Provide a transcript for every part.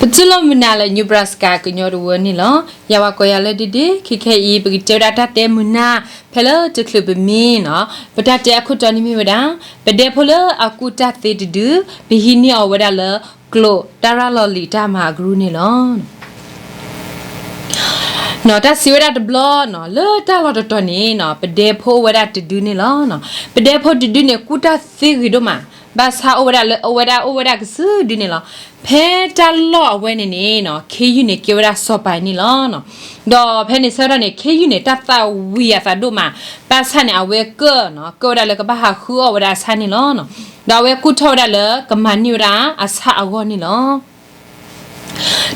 ပတူၢ်လိာ်မုာ်နၤလၢ Nebraska ကညီတဝၢန့ၣ်လီၤ. ယဝဲကိးယၤလၢဒ့ဒ့, ခဲခဲအံၤ ပကတဲဝဲဒၣ်တၢ်တဲမုာ်နၢ် ဖဲလၢတချုးပမံနီၤ, ပတၢ်တဲအခိၣ်တီန့ၣ်မ့ၢ်ဝဲဒၣ်, ပဒဲဖိလၢအကူၣ်တၢ်သ့တဒု, ပဟံးန့ၢ်အီၤဝဲဒၣ်လၢ ကျိာ်တၢ်ရၤလီၤလံာ်တၢ်မၤအကရူၢ်န့ၣ်လီၤ. တၢ်စံးဝဲဒၣ်တဘျီနီၤ, လၢတၢ်လီၢ်တတီၤန့ၣ်နီၤ, ပဒဲဖိအိၣ်ဝဲဒၣ်တဒုန့ၣ်လီၤ. ပဒဲဖိတဒုန့ၣ် ကူၣ်တၢ်သ့ဂ့ၤဒိၣ်မး, ဘၣ်ဆၣ်အိၣ်ဝဲဒၣ်လၢအဝဲဒၣ်အိၣ်ဝဲဒၣ်ကစုဒုန့ၣ်လီၤ. ဖဲတၢ်လီၢ်အဝဲန့ၣ်န့ၣ်နီၤ, ခ့ယုၢ်န့ၣ်ကဲဝဲဒၣ်စီၤပၤအံၤန့ၣ်လီၤ. ဒီးဖဲန့ၣ်ဆၢကတီၢ်န့ၣ် ခ့ယုၢ်န့ၣ် တၢ်သၣ်ဝံၤအသးဒိၣ်မး, ဘၣ်ဆၣ်န့ၣ် အဝဲကၢၣ်နီၤ, ကၢၣ်ဝဲဒၣ်လၢကဘၣ်ဟးဃုအီၣ်ဝဲဒၣ်အဆၣ်န့ၣ်လီၤ. ဒီးအဝဲကူၣ်ထီၣ်ဝဲဒၣ်လၢကမၤန့ၢ်ဝဲဒၣ်အဆၣ်အဂီၢ်န့ၣ်လီၤ.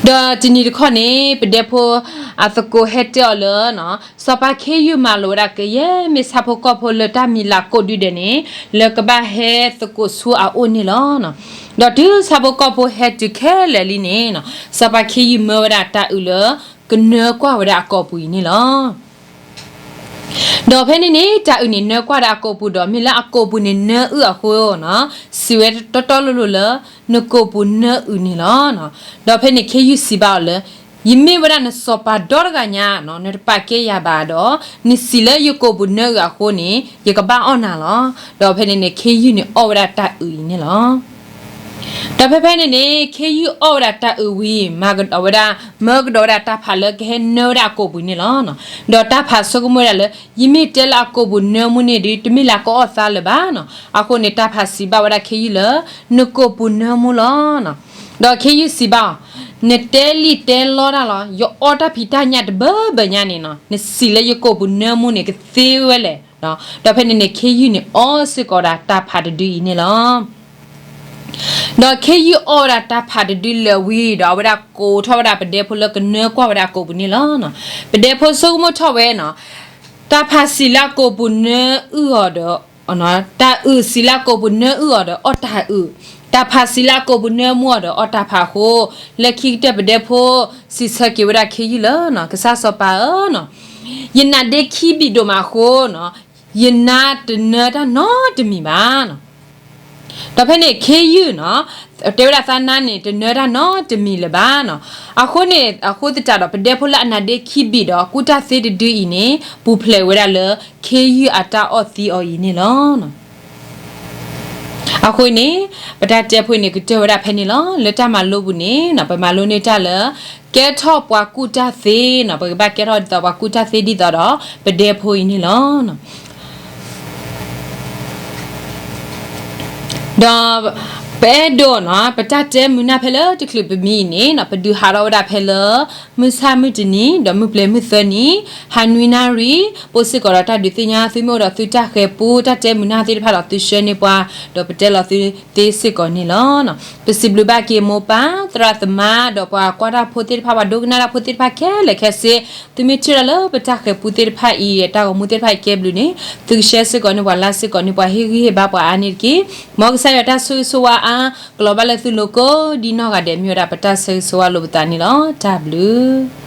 ဒီးတနံၤတခီန့ၣ် ပဒဲဖိအသကိးဟဲတဲအီၤလၢ စီၤပၤခ့ယုၢ်မၤလိာ်ဝဲဒၣ်ကယဲၢ်မ့ၢ်ဆၣ်ဖိကီၢ်ဖိလၢတၢ်မံၤလၤကိးဒုဒဲးန့ၣ် လၢကဘၣ်ဟဲသကိးဆူအအိၣ်န့ၣ်လီၤ. ဒီးတုၤဆၣ်ဖိကီၢ်ဖိဟဲတုၤခဲလၢာ်လံန့ၣ် စီၤပၤခ့ယုၢ်မၢဝဲဒၣ်တၢ်အုးလၢ ကနၢကွၢ်ဝဲဒၣ်အကိာ်ပူၤအံၤန့ၣ်လီၤ. ဒီးဖဲန့ၣ်န့ၣ် တၢ်အုးန့ၣ်နၢကွၢ်ဒၣ်အကိာ်ပူၤဒီး မ့ၢ်လၢအကိာ်ပူၤန့ၣ် နၢအုၣ်အဃိနီၤ, စံးဝဲတီတီလိၤလိၤလၢ နကိာ်ပူၤနၢအုၣ်န့ၣ်လီၤ. ဒီးဖဲန့ၣ်ခ့ယုၢ်စံးဘၣ်အီၤလၢ ယမ့ၢ်ဝဲဒၣ်နစီၤပၤဒီတဂၤညါနီၤ, နတပာ်ကဲယၤဘၣ်ဒီး နစံးလၢယကိာ်ပူၤနၢအုၣ်အဃိန့ၣ် ယကဘၣ်အီၣ်နၤလီၤ. ဒီးဖဲန့ၣ်န့ၣ် ခ့ယုၢ်န့ၣ်အီၣ်ဝဲဒၣ်တၢ်အုးအံၤန့ၣ်လီၤ. ဒီးဖဲဖဲန့ၣ်န့ၣ် ခ့ယုၢ်အီၣ်ဝဲဒၣ်တၢ်အုးဝံၤ မၤကဒီးဝဲဒၣ် မၢကဒီးဝဲဒၣ်တၢ်ဖးလၢကဟဲနၢဝဲဒၣ်အကိာ်ပူၤန့ၣ်လီၤ. ဒီးတၢ်ဖးဆိကမိၣ်ဝဲဒၣ်လၢ ယမ့ၢ်တဲလၢအကိာ်ပူၤနၢမူန့ၣ်ဒီး တမ့ၢ်လၢကအီၣ်သါလၢၤဘၣ်နီၤ. အဃိန့ၣ် တၢ်ဖးစံးဘၣ်ဝဲဒၣ်ခ့ယုၢ်လၢ နကိာ်ပူၤနၢမူလီၤ. ဒီးခ့ယုၢ်စံးဘၣ်အီၤ, နတဲလံာ်တဲလီတၢ်လီၤ. ယအီၣ်တၢ်ဖံးတၢ်ညၣ်တဘၢဘၢညါန့ၣ်နီၤ, နစံးလၢယကိာ်ပူၤနၢမူန့ၣ် ကသ့ဝဲလဲၣ်. ဒီးဖဲန့ၣ်န့ၣ် ခ့ယုၢ်န့ၣ်အီၣ်စ့ၢ်ကီးဒၣ်တၢ်ဖးတဒုအံၤန့ၣ်လီၤ. ဒီးခ့ယုၢ်အီၣ်ဝဲဒၣ်တၢ်ဖးတဒုလၢာ်ဝံၤဒီး အဝဲဒၣ်ကိးထီၣ်ဝဲဒၣ်ပဒဲဖိလၢကနၢကွၢ်ဝဲဒၣ်အကိာ်ပူၤန့ၣ်လီၤ. ပဒဲဖိဆိကမိၣ်ထီၣ်ဝဲနီၤ, တၢ်ဖးစံးလၢအကိာ်ပူၤနၢအုၣ်အီၤဒီး တၢ်အုးစံးလၢအကိာ်ပူၤနၢအုၣ်အီၤဒီးအီၣ်တၢ်အုး, တၢ်ဖးစံးလၢအကိာ်ပူၤနၢမူအီၤဒီးအီၣ်တၢ်ဖးအဃိ, လၢခံကတၢၢ်ပဒဲဖိစံးဆၢက့ၤဝဲဒၣ်ခ့ယုၢ်လၢ ကစၢ်စီၤပၤဧၢနီၤ, ယနါဒ့ခံဘံၣ်ဒိၣ်မးအဃိနီၤ, ယနါတနၢတၢ်နီတမံၤဘၣ်နီၤ. ဒီးဖဲန့ၣ်ခ့ယုၢ်နီၤ, တဲဝဲဒၣ်သးနါန့ၣ် တနၢတၢ်နီတမံၤလၢၤဘၣ်နီၤ. အဃိန့ၣ် အဃိသတးဒီး ပဒဲဖိလၢအနါဒ့ခံဘံၣ်ဒီး ကူၣ်တၢ်သ့တဒုအံၤန့ၣ် ပူၤဖျဲးဝဲဒၣ်လၢ ခ့ယုၢ်အတၢ်အီၣ်သံအီၤအံၤန့ၣ်လီၤ. အဃိန့ၣ် ပတၢ်တဲဖိအံၤန့ၣ် ကတၢၢ်ဝဲဒၣ်ဖဲန့ၣ်လီၤ. လၢတၢ်မၤလိပူၤန့ၣ်နီၤ, ပမၤလိန့ၢ်တၢ်လၢ ကဲထီၣ်ပှၤကူၣ်တၢ်သ့နီၤ, ပကဘၣ်ကဲထီၣ်ဒ်သိးပှၤကူၣ်တၢ်သ့ဒ်သိးဒီး ပဒဲဖိအံၤန့ၣ်လီၤ. ဒီး ပအဲၣ်ဒိးနီၤ, ပတၢ်တဲမုာ်နၢ်ဖဲလၢတချုးပမံအံၤန့ၣ်နီၤ, ပဒုးဟးထီၣ်ဝဲဒၣ်ဖဲလၢ မုၢ်ဆၣ်မုၢ်တနံၤ ဒီးမုၢ်ပျဲၤမုၢ်သၢနံၤ ဟါနွံနၣ်ရံၣ်, ပိာ်စ့ၢ်ကီးဒီးတၢ်ဒုးသ့ၣ်ညါ, သုမ့ၢ်အိၣ်ဒီးသုတၢ်ဃဲၤပူ တၢ်တဲမုာ်နၢ်သ့ၣ်တဖၣ်ဒီး သုဆှၢန့ၢ်ပှၤ, ဒီးပတဲလီၤသုသ့စ့ၢ်ကီးန့ၣ်လီၤ. ပစံးဘျုးဘၣ်က့ၤမိၢ်ပၢ် သရၣ်သမါ ဒီးပှၤကွၢ်တၢ်ဖိသ့ၣ်တဖၣ် ပှၤဒိကနၣ်တၢ်ဖိသ့ၣ်တဖၣ်ခဲလၢာ်ခဲဆ့, သုမ့ၢ်ထံၣ်ဒၣ်လၢပတၢ်ဃဲၤပူသ့ၣ်တဖၣ်အံၤ တၢ်ဂီၤမူသ့ၣ်တဖၣ်အံၤကဲဘျုးန့ၣ် သုကshareစ့ၢ်ကီးန့ၢ်ပှၤ likeစ့ၢ်ကီးန့ၢ်ပှၤ ဟ့ၣ်ဂံၢ်ဟ့ၣ်ဘါပှၤအါန့ၣ်တက့ၢ်. မ်ကစၢ်ယွၤတၢ်ဆိၣ်ဂ့ၤဆိၣ်ဝါအါ ကလီၤဘၣ်လၢသုလိၤကိးဒ်နီၢ်ဂၤဒဲး မ့ၢ်ဝဲဒၣ်ပတၢ်ဆၢဂ့ၤဆၢဝါလိာ်ပသးန့ၣ်လီၤ. တၢ်ဘျုး